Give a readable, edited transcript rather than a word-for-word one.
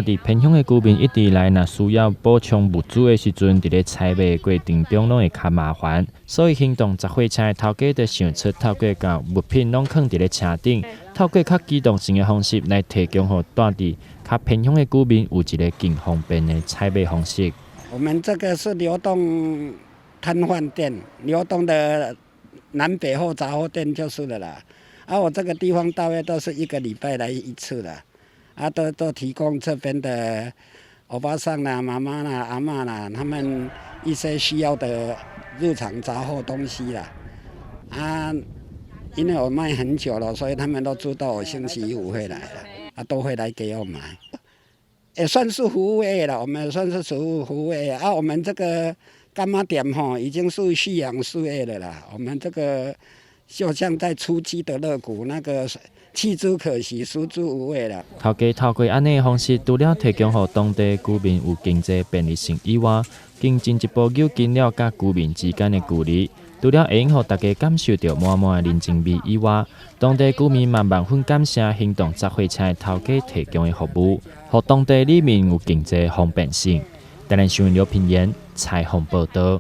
住佇偏鄉的居民一直以來，若需要補充物資的時陣，佇咧採買的過程中攏會較麻煩，所以行動雜貨車的頭家就想出透過共物品攏囥佇咧車頂，透過較機動性的方式來提供予住佇較偏鄉的居民有一個更方便的採買方式。我們這個是流動攤販店，流動的南北貨雜貨店就是了啦。啊，我這個地方大約都是一個禮拜來一次啦。啊，都提供這邊的歐巴桑啦、媽媽啦、阿嬤啦，他們一些需要的日常雜貨東西啦。啊，因為我賣很久了，所以他們都知道我星期五會來了，啊，都會來給我買，也算是服務業了，我們算是屬於服務業啊。我們這個柑仔店吼，已經是夕陽事業的啦。我們這個就像在初期的樂谷那個。棄之可惜，食之無味啦。頭家透過按呢的方式，除了提供予當地居民有經濟便利性以外，更進一步拉近了佮居民之間的距離。除了會用予大家感受著滿滿的人情味以外，當地居民嘛萬分感謝行動雜貨車的頭家提供的服務，予當地里民有更濟方便性。台南新聞劉品言採訪報導。